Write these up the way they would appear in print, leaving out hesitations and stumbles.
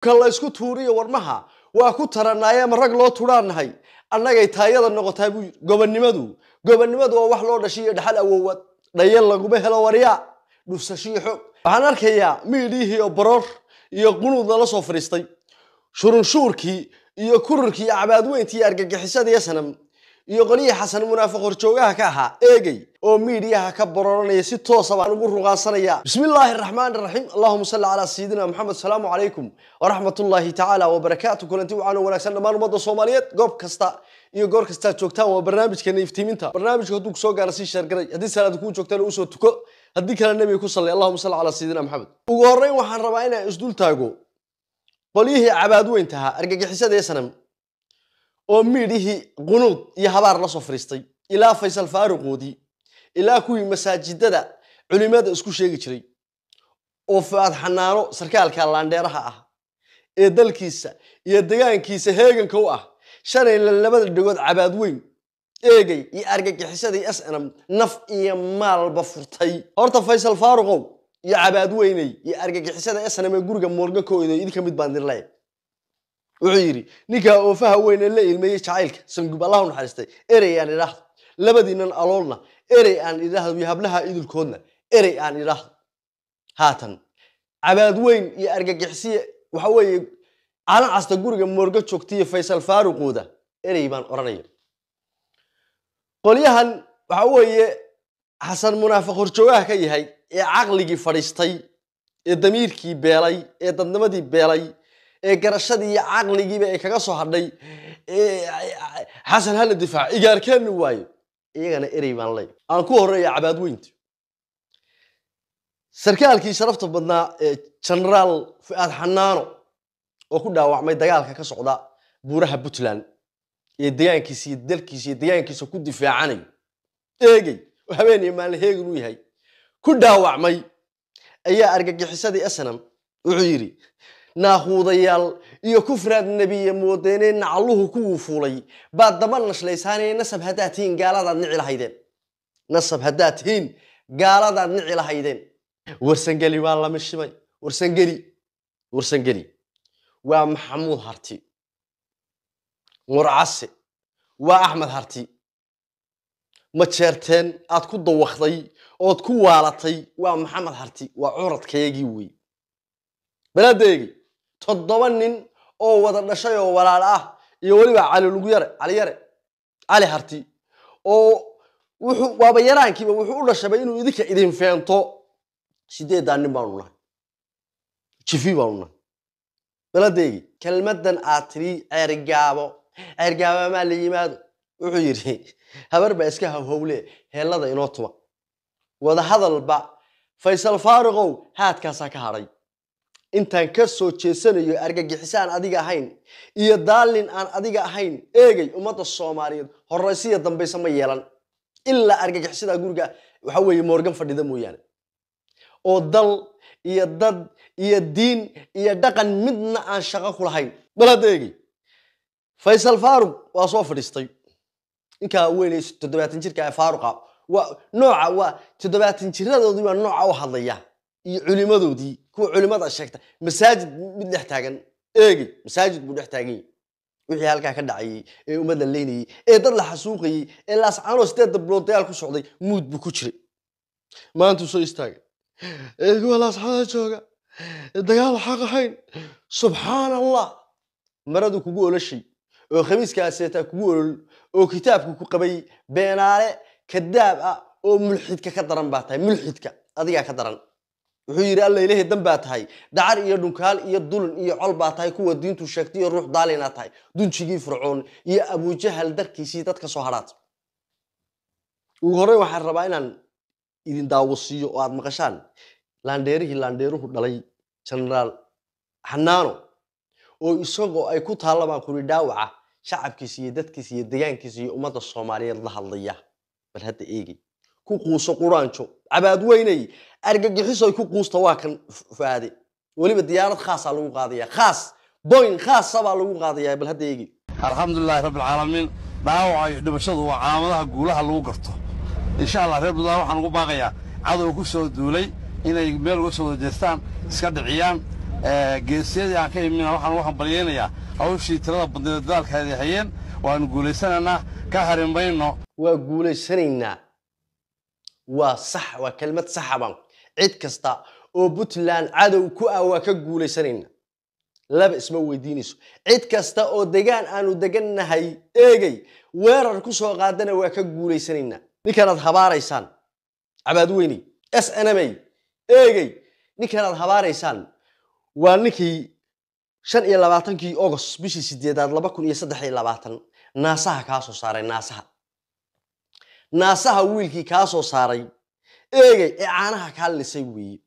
Ka la isku tuuriyo warmaha waa ku taranaaye, ama rag loo tudhaannahay annagay taayada noqotaa buu yidhi. Gobonnimadu waa wax loo dhashay iyo dhaxal awoowad, dhayal laguma helo waryaa dhufsashiyo xoog. Waxaan arkayaa miidhihii oo baroor iyo qunuud lala soo fadhiistay, shurunshuurkii iyo kururkii iyo cabaadweyntii iyo argagixisadii Sanam iyo qolyihii Xasan Munaafiq horjoogaha ka ahaa eegay oo miidiyaha ka barooranaya. Si toosa baan ugu ruqaansanaya. Bismi illaahi araxmaani araxiim, allahuma salli calaa sayidina Maxamed. Asalaamu calaykum waraxmatullaahi tacaala wabarakaatu. Kulanti waxaan wanaagsan dhammaan ummadda Soomaaliyeed goob kasta iyo goor kastaad joogtaan. Waa barnaamijkeena iftiiminta. Barnaamijka hadduu kusoo gaaro sii sheergaray, haddii salaad kuu joogtaan usoo tuko, haddii kale nebiga ku sallay. Allahuma salli calaa sayidina Maxamed. Ugu horreyn waxaan rabaa inaan isdul taago qolyihii cabaadweynta ahaa, argagixisada ee Sanam oo miidhihii qunuud iyo habaar la soo fadhiistay, ilaa Faysal Faaruqoodii, ilaa kuwii masaajidada culimada isku sheegi jiray oo Fuaad Xanaano, sarkaalka laandheeraha ah ee dalkiisa iyo degaankiisa heeganka u ah, shalay labada dhegood cabaadweyn eegay iyo argagixisadii SNM naf iyo maalba furtay. Horta Faysal Faaruqow iyo cabaadweyney iyo argagixisada SNM ee guriga Moorgan ka oyday, idinka mid baan dirlay. Wuxuu yidhi ninkaa oofaha weyn ee la ilmeeyey jacaylka Sangub, Allah u naxariistay, erey aan idhaahdo, labadiinan aloolna erey aan idhaahdo, iyo hablaha idilkoodna erey aan idhaahdo. Haatan cabaadweyn iyo argagixisiye waxa weeye calan casta guriga Moorga joogtaiyo Faysal Faaruqooda erey baan odhanaya. Qolyahan waxa weeye Xasan Munaafiq horjoogaha ka yahay ee caqligii fadhiistay ee damiirkii beelay ee dadnimadii beelay ee garashadii iyo caqligiiba ay kaga soo hadhay, Xasan hala difaac igaarkeeni waayo, iyagana erey baan ley. Aan ku horreeya cabaadweynta. Sarkaalkii sharafta badnaa ee Genaraal Fu'aad Xanaano oo ku dhaawacmay dagaalka ka socda buuraha Puntland ee degaankiisa iyo dalkiisa iyo degaankiisa ku difaacanayo eegey oo habeen iyo maalin heegan u yahay ku dhaawacmay, ayaa argagixisadii Snam wuxuu yidhi: naahuudayaal iyo kufraad nebiye moodeenee nacalluhu kuwuu fuulay baad daba nashlaysaanee, nasab haddaad tihiin gaaladaad nici lahaydeen, nasab haddaad tihiin gaaladaad nici lahaydeen. Warsangeli waa lama shimay. Warsangeli waa Maxamuud Harti, Murcase waa Axmed Harti, ma jeerteen aad ku dawakday ood ku waalatay waa Maxamed Harti, waa curadkayagii wey. Balaadeegi 7 nin oo wada dhashay oo walaal ah iyo weliba Cali Luguyare, Cali Yare, Cali Harti oo wuxuu waaba yaraankiiba wuxuu u dhashayba inuu idinka idin feento. 8-daa nin baanu nahay, jifi baanu nahay. Baladeegi kelmaddan aad tiri Ceergaabo, Ceergaabo maa la yimaado, wuxuu yidhi habar baa iska hawhowle heellada inoo tuma wada hadalba. Faysal Faaruqow haadkaasaa ka hadhay intaan ka soo jeesanayo argagixisaan adiga ahayn iyo daalin aan adiga ahayn eegay. Ummadda Soomaaliyeed horraysiya dambaysa ma yeelan ilaa argagixisadaa guriga waxa weeye Moorgan fadhida mooyaane, oo dal iyo dad iyo diin iyo dhaqan midna aan shaqo ku lahayn. Bal hadda eegay Faysal Faaruq waa soo fadhiistay. Ninkaa weynay 70 jirka ee Faaruqa waa nooca, waa 70 jiradoodii baa nooca u hadlaya iyo culimadoodii, kuwa culimada sheegta masaajid mid dhex taagan eegay, masaajid buu dhex taagan yahay. Wixii halkaa ka dhacayay ee ummadda leynayay ee dad la xasuuqayay ee Laascaanoo 8 bilood dagaal ku socday muud buu ku jiray. Maantuu soo istaagay kuwa Laascaanoo jooga dagaal xaq ahayn. Subxaan Allah, maradu kugu oloshay oo khamiiskaaseetaa kugu olol oo kitaabku ku qabay, beenaale kadaab ah oo mulxidka ka daran baa tahay, mulxidka adigaa ka daran. Wuxuu yidhi alla ilahi dan baa tahay, dacar iyo dhunkaal iyo dulun iyo col baa tahay, kuwa diintu sheegtay iyo ruux daalinaa tahay, dunjigii Fircoon iyo Abujahal darkiisii dadka soo hadhaat. Ugu horreyn waxaan rabaa inaan idin daawasiiyo oo aad maqashaan laandheerihii laandheeruhu dhalay Genaraal Xanaano oo isagoo ay ku taalla baan kuri dhaawaca shacabkiisa iyo dadkiisa iyo degaankiisa iyo ummadda Soomaaliyeed la hadlaya. Bal hadda eegi ku quuso quraanjo cabaadweynay argagixiso ku quusta. Waa kan Fuaade, weliba diyaarad khaasaa lagu qaadaya, khaas boyn khaasa baa lagu qaadaya. Bal hadda eegi. Alxamdulilaahi rabbi alcaalamiin. Dhaawaca iyo dhimashadu waa calaamadaha guulaha lagu garto. Insha Allah reer Puntland waxaan ugu baaqayaa cadowga ku soo duulay inay meel uga soo wada jeestaan, iska dhiciyaan. Geesiyadii aan ka imina waxaan ugu hambalyaynayaa hawshii tirada badneed dadaalka ay hayeen. Waanu guulaysanaynaa, ka hari mayno. Waa guulaysanaynaa, waa sax, waa kelmad saxa. Baan cid kasta oo Puntland cadow ku ah waa ka guulaysanaynaa, laba isma weydiinayso. Cid kasta oo degaan aanu degannahay, eegay, weerar ku soo qaadana waa ka guulaysanaynaa. Ninkanaad habaaraysaan Cabaadweyney SNMA, eegay, ninkanaad habaaraysaan waa ninkii 25-kii August bishii 8aad 2023 naasaha kaa soo saaray, naasaha wiilkii kaa soo saaray, eegay, ee caanaha kaa lisay weeye.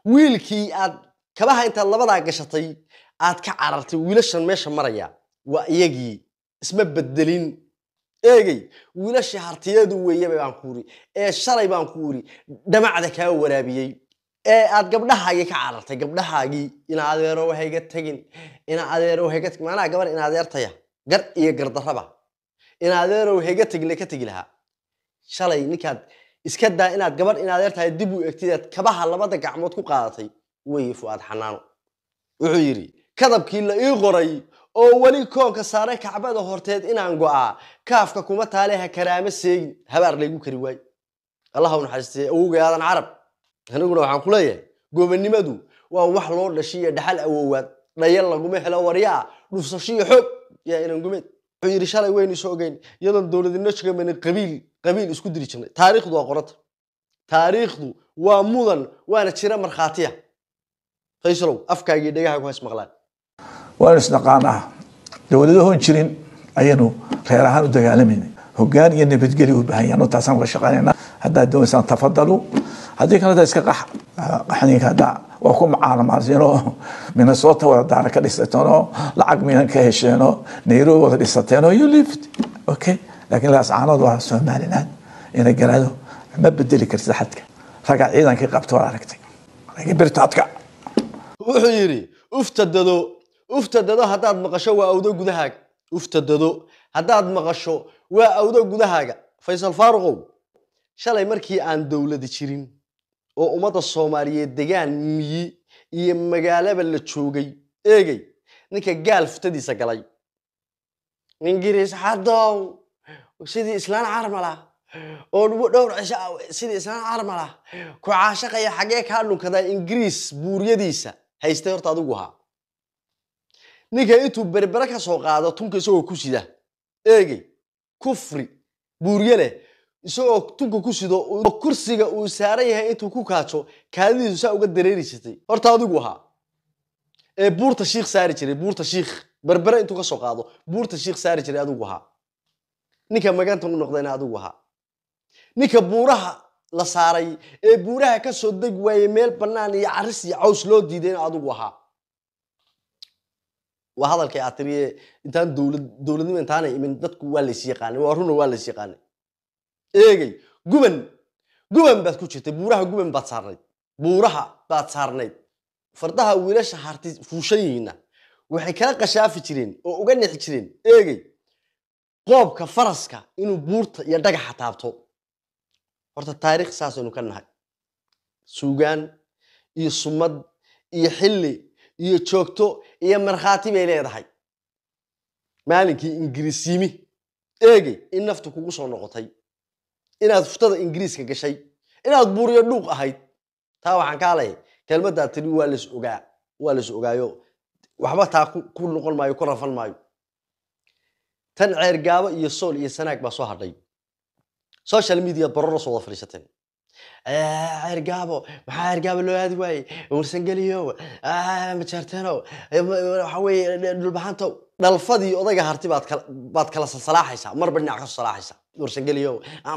Wiilkii aad kabaha intaad labadaa gashatay aad ka carartay, wiilashan meesha maraya waa iyagii, isma bedelin. Eegay, wiilashii hartiyeedu weeyaba baan ku uri, ee shalay baan ku uri dhamacda kaa waraabiyey, ee aad gabdhahaagii ka carartay, gabdhahaagii ina adeero hayga tagin, ina adeero hayga tagin, macnaha gabar ina adeertaya gar iyo gardarraba ina adeerow hayga tagin ka tegi lahaa shalay. Ninkaad iska daa inaad gabadh in adeer tahay dib u egtid aad kabaha labada gacmood ku qaadatay weeye Fu'aad Xanaano. Wuxuu yidhi kadabkii la ii qoray oo weli koonka saaray Kacbada horteed inaan go'aa kaafka kuma taale, ha karaamo seegin, habaar laygu kari waay. Allah u naxariistay awowgay Aadan Carab. Aniguna waxaan ku leeyahay goobannimadu waa wax loo dhashay iyo dhaxal awowaad, dhayal laguma helo, waryaa dhufsasho iyo xoog yaa inan gumeed. Wuxuu yidhi shalay waynu soo ogeyn iyadoon dowladnimo jigamayna qabiil qabiil isku diri jirnay. Taariikhdu waa qoranta, taariikhdu waa mudan, waana jira markhaatiya. Faysalow, afkaagii dhegahaagu hays maqlaan. Waanu isnaqaanaa, dowladahoon jirin ayaynu reer ahaan u dagaalamayna. Hoggaan iyo nabadgelyo u baahan yahay, taasaan uga shaqaynayna. Haddaad doonaysaan tafadalu, haddii kale haddaa iska qax qaxninka haddaa waa ku macaanamaaseenoo Minnesota wada daara ka dhisateenoo lacag miinan ka hesheenoo Nairobi wada dhisateenoo you lived okay, laakiin Laascaanood waa Somaliland ina garaado, ma bedeli kartid xadka. Raga ciidankii qabto waad aragtay, laakiin birtaadka. Wuxuu yidhi uftadado, uftadado haddaad maqasho waa awdo gudahaaga, uftadado haddaad maqasho waa awdo gudahaaga. Faysal Faaruqow, shalay markii aan dowladi jirin oo ummadda Soomaaliyeed degaan miyi iyo magaalaba la joogay, eegay, ninka gaal futadiisa galay Ingiriis xadow sidii islaan carmala oo dhowr cisho sidii islaan carmala ku caashaqaya, xaggee kaa dhunkadaa Ingiriis buuryadiisa haystay horta adigu ahaa. Ninka intuu Berbere ka soo qaado tunka isagoo ku sida, eegay, kufri buurye leh isagoo tunka ku sido oo kursiga uu saaran yahay intuu ku kaajo kaadidiisu saa uga dareeri jirtay horta adigu ahaa, ee buurta Shiikh saari jiray, buurta Shiikh Berbere intuu ka soo qaado buurta Shiikh saari jiray adigu ahaa. Ninka maganta u noqdayna adigu ahaa. Ninka buuraha la saaray ee buuraha ka soo deg waayey meel bannaan iyo caris iyo caws loo diidayna adigu ahaa. Waa hadalkay aad tiriye intaan dowlad dowladnimo intaanay imin dadku waa lays yaqaanay, waa runa, waa lays yaqaanay. Eegay, guban guban baad ku jirtay, buuraha guban baad saarnayd, buuraha baad saarnayd. Fardaha wiilasha harti fuushan yihiinna waxay kala qashaafi jireen oo uga nixi jireen, eegay, qoobka faraska inuu buurta iyo dhagaxa taabto. Horta taariikh saasaynu ka nahay, suugaan iyo sumad iyo xilli iyo joogto iyo markhaati bay leedahay. Maalinkii Ingiriis yimi, eegay, in naftu kugu soo noqotay, inaad futada Ingiriiska gashay, inaad buuriyo dhuuq ahayd, taa waxaan kaa leeyahay kelmaddaa tiri waa lays ogaa, waa lays ogaayo, waxba taa ku noqon maayo, ku rafan maayo. Tan Ceergaabo iyo Sool iyo Sanaag baa soo hadhay. Social media baroro soo wada fadhiisateen. Ceergaabo maxaa Ceergaabo loo aadi waayey? Warsangeliyo, Majeerteeno, waxa weeye Dhulbaxanto, dhalfadii odayga Harti baad kala salsalaaxaysaa, marba dhinac ka soo salaaxaysaa. Warsangeliyo,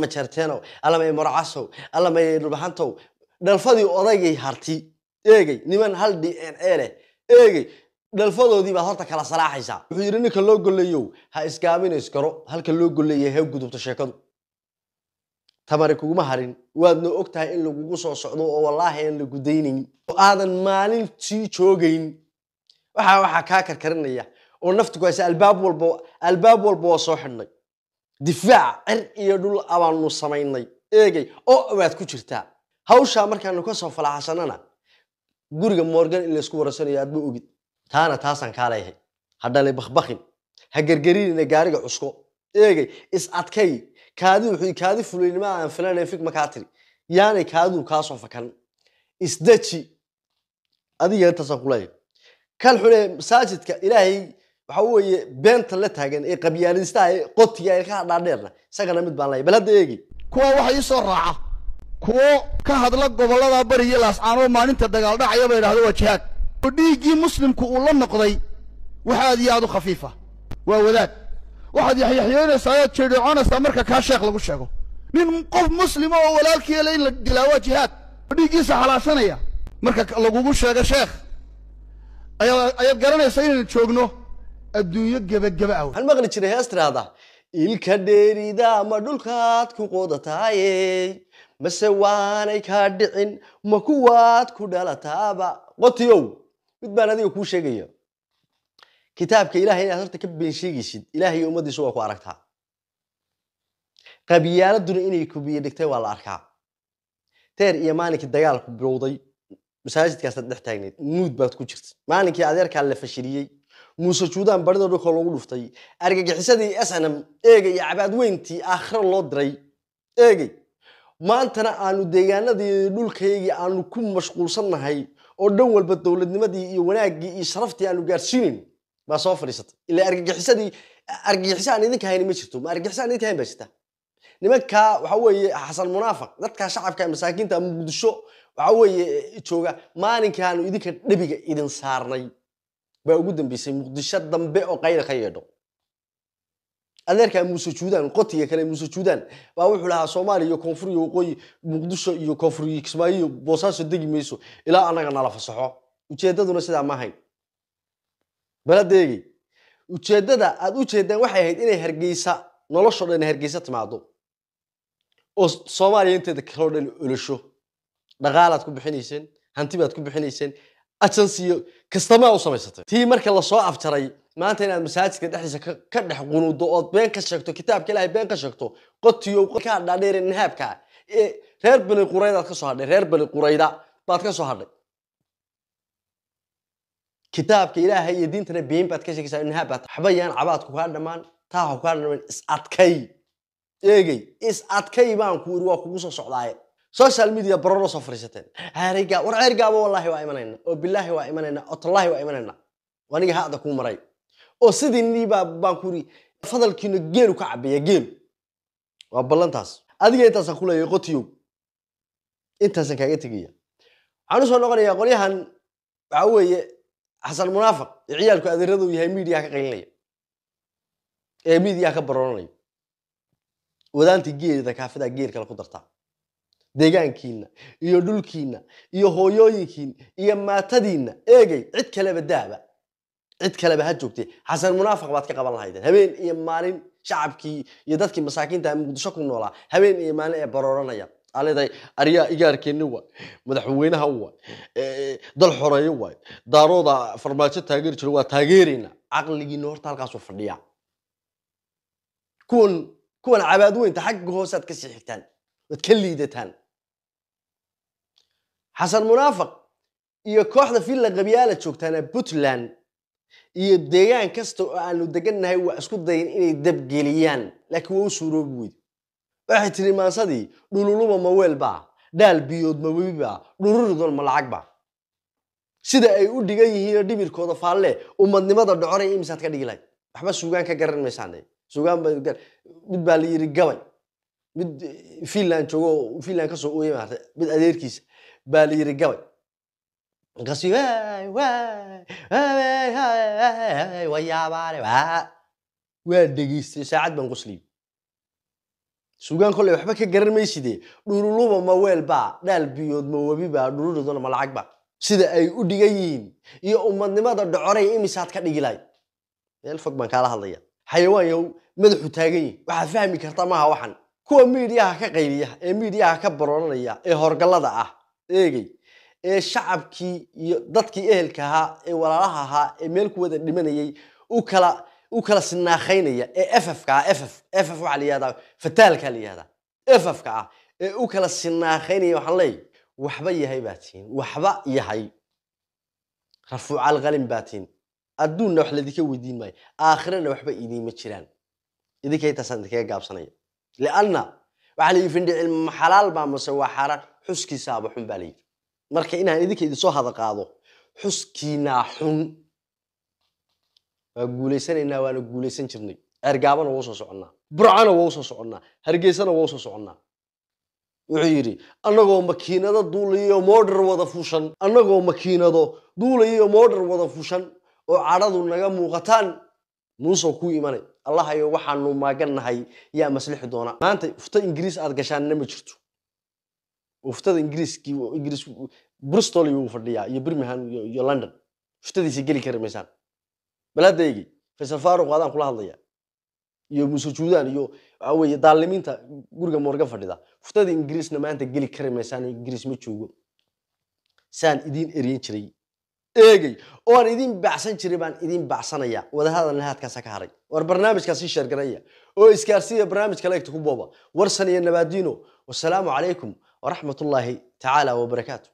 Majeerteeno, alamay Morcasow, alamay Dhulbaxantow, dhalfadii odaygay Harti, eegay, niman hal DNA leh, eegay, dhalfadoodii baad horta kala salaaxaysaa. Wuxuu yidhi ninka loo golleeyow ha isgaabinays garo, halka loo golleeyay ha gudubto sheekadu. Tamari kuguma harin, waadna og tahay in lagugu soo socdo oo wallaahi aan lagu daynayn oo aadan maalintii joogayn. Waxaa kaa karkarinaya oo naftu ku haysa albaab walba, albaab walba waa soo xidhnay, difaac cir iyo dhul abaanu samaynay, eegay, oo waad ku jirtaa hawshaa. Markaanu ka soo falaaxsanana Guriga Morgan in laysku warasanayo aad ma ogid. Taana taasaan kaa leeyahay. Ha dhalay bakbakin, ha gergerinina, gaariga cusko. Eegay, is adkay. Kaadi wuxuu kaadi fulaynima aan filanayn fig ma kaa tiri, yaanay kaadidu kaa soo fakan. Isdeji adiga, intaasaan kuleeyahay. Kan xune masaajidka Ilaahay waxa weeye beenta la taagan ee qabyaalistaha ee qotiga ee ka dhaadheerna, isagana mid baan leeyahay. Bal hadda eegi. Kuwa waxa ii soo raaca kuwo ka hadla gobollada Bari iyo Laascaanoo maalinta dagaal dhacaya ba idhahdo waa jihaad, oo dhiiggii muslimku uu la noqday wax aad iyo aad u khafiifa. Waa wadaad waxaad yaxyaxyoonaysaa ayaad jeedheecoonaysaa marka kaa sheekh lagu sheego. Nin qof muslima oo walaalkii le in la dilaa waa jihaad, oo dhiiggiisa xalaashanaya marka lagugu sheego sheekh, ayaad garanaysaa inaynu joogno adduunyo gebageba ah. Waxaan maqli jiray hees tiraahda: "Ilka dheerida ma dhulkaad ku qodataaye, mase waanay kaa dhicin, ma kuwaad ku dhalataaba?" Qotiyow, mid baan adiga kuu sheegaya. Kitaabka Ilahay inaad horta ka been sheegaysid, Ilahay iyo ummaddiisu waa ku aragtaa. Qabyaaladuna inay kubiye dhigtay waa la arkaa. Teer iyo maalinkii dagaalku bilowday masaajidkaasaad dhex taagneyd, muud baad ku jirta. Maalinkii adeerkaa la fashiliyey, Muuse Juudaan barida dhulka loogu dhuftay, argagixisadii SNM, eegay, iyo cabaadweyntii aakhiro loo diray, eegay, maantana aanu deegaanadii dhulkaygii aanu ku mashquulsannahay oo dhan walba dowladnimadii iyo wanaaggii iyo sharaftii aanu gaarsiinayn baa soo fadhiisatay. Ilaa argagixisadii, argagixisa aan idinka hayni ma jirto. Ma argagixisa aan idinka hayn baa jirta? Nimankaa waxa weeye Xasan Munaafiq, dadka shacabka ee masaakiinta Muqdisho waxa weeye jooga, maalinkaanu idinka dhabiga idin saarnay baa ugu dambeysay Muqdisho dambe oo qayla ka yeedho. Adeerkaa Muuse Juudaan, qotiga kale Muuse Juudaan baa wuxuu lahaa Soomaaliya iyo koonfur iyo waqooyi, Muqdisho iyo koonfur iyo Kismaayo iyo Boosaaso degi mayso ilaa annaga nala fasaxo. Ujeeddaduna sidaa ma ahayn. Baladeegay, ujeeddada aad u jeedaan waxay ahayd inay Hargeysa noloshoo dhan Hargeysa timaado oo Soomaaliya inteeda kaloo dhan olosho. Dhaqaalaad ku bixinayseen, hanti baad ku bixinayseen, agency kastamaa u samaysatay. Tii marka lasoo afjaray, maanta inaad masaajidka dhexdiisa ka dhex qunuudo ood been ka sheegto, kitaabka Ilaahay been ka sheegto, qotiyo ka dhaadheere nahaabka ee reer Bani Quraydaad ka soo hadhay, reer Bani Qurayda baad ka soo hadhay. Kitaabka Ilaahay iyo diintana been baad ka sheegaysaa, nahaab baad. Waxba yaan cabaadku kaa dhammaan, taahu kaa dhammaan. Is adkay, eegay, is adkay baan ku iri, waa kugu soo socdaaye. Social media baroro soo fadhiisateen. Ceeriga, war Ceerigaaba, wallaahi waa imanayna, oo bilaahi waa imanayna, oo tallaahi waa imanayna. Aniga hada kuu maray oo sidii niibaa baan ku iri, fadalkiina geelu ka cabaya geelu waa ballantaas. Adiga intaasaan ku leeyahay, qotiyow, intaasaan kaaga tegaya. Waxaan usoo noqonayaa qolyahan waxa weeye Xasan Munaafiq ee ciyaalku adeeradu yahay, miidiyaha ka qaylinaya ee miidiyaha ka baroranaya. Wadaantii geelida kaafidaa geel kale ku dartaa. Deegaankiina iyo dhulkiina iyo hooyooyinkiina iyo maatadiina, eegay, cid kaleba daaba, cid kaleba ha joogtay, Xasan Munaafiq baad ka qaban lahaydeen. Habeen iyo maalin shacabkii iyo dadkii masaakiinta Muqdisho ku noolaa habeen iyo maalin ee barooranaya aleedahay aryaa igaarkeenni waay, madaxweynaha waay, dal xoreeyo waay, Daarooda Farmaajo taageeri jiro waa taageerayna. Caqligiina horta halkaasuu fadhiyaa. Kuwan cabaadweynta xagga hoosaad ka sii xigtaan, waad ka liidataan. Xasan Munaafiq iyo kooxda Villa Qabyaala joogtaana Puntland iyo deegaan kasta oo aanu degannahay waa isku dayin inay dabgeliyaan, laakiin waa u suuroobi weyde. Waxay tiri maansadii: "Dhululuba ma weel baa, dhaal biyood ma webi baa, dhururidon ma lacag baa?" Sida ay u dhigan yihiinoo dhimirkooda faalle ummadnimada dhocoray imisaad ka dhigi lahayd? Waxba suugaan ka garan maysaan. Suugaan ba mid baa la yiri gabay, mid Finland joogo oo Finland kasoo ooyay maartay, mid adeerkiisa baa la yiri gabay. Markaasuu waay waay waay waay wayaabaale waa dhegeystay, saacad baan qosliyey. Suugaan kolley waxba ka garan mayside. Dhululuba ma weel baa, dhaal biyood ma webi baa, dhururidona ma lacag baa? Sida ay u dhigan yihiin iyo ummadnimada dhocoray imisaad ka dhigi lahayd? Meel fog baan kaala hadlaya. Xayawaan yow madaxu taagan yihin, waxaad fahmi kartaa maaha. Waxan kuwa miidiyaha ka qayliya ee miidiyaha ka barooranaya ee horgallada ah, eegay, ee shacabkii iyo dadkii ehelka ahaa ee walaalaha ahaa ee meel ku wada dhimanayay u kala sinaakhaynaya ee FF-ka ah, FF FF waxaa la yihahdaa fataalka la yihahdaa, FF-ka ah ee u kala sinaakhaynaya, waxaan leeyahay waxba yahay baa tihiin, waxba yahay. Rafuucal qalin baa tihiin. Adduunna wax laydinka weydiin maayo, aakhirana waxba idiinma jiraan. Idinka intaasaan idinkaga gaabsanaya, lianna waxaa la yidhi findhicil ma xalaal baa mase waa xaaraan, xuskiisaaba xun baa la yidhi. Marka inaan idinka idinsoo hada qaado xuskiinaa xun. Waa guulaysanaynaa, waana guulaysan jirnay. Ceergaabana waa usoo soconnaa, Burcana waa usoo soconnaa, Hargeysana waa usoo soconnaa. Wuxuu yidhi annagoo makiinado duulayo moodhar wada fushan, annagoo makiinado duulayo moodhar wada fushan oo cadhadu naga muuqataan, Muusoo kuu imanay. Allahayo, waxaanu maagannahay yaa maslixi doona. Maanta ufta Ingiriis aad gashaanna ma jirto. Uftada Ingiriiskii, Ingiriis Bristol iyo uu fadhiyaa iyo Birmingham iyo London, uftadiisa geli kari maysaan. Bal hadda eegi, Faysal Faaruq adaan kula hadlaya iyo Muuse Juudaan iyo waxa weeye daalimiinta guriga Moorgan fadhida, uftada Ingiriisna maanta geli kari maysaan oo Ingiriis ma joogo. Saan idiin eryan jiray eegay oo aan idiin baacsan jiray baan idiin baacsanaya. Wadahadalna haadkaasa ka haray. War barnaamijkaas sii sheergaraya oo iskaarsiya, barnaamijka leegta ku booba. Warsan iyo nabaadiino, wasalaamu calaykum waraxmatullaahi tacaala wabarakaatu.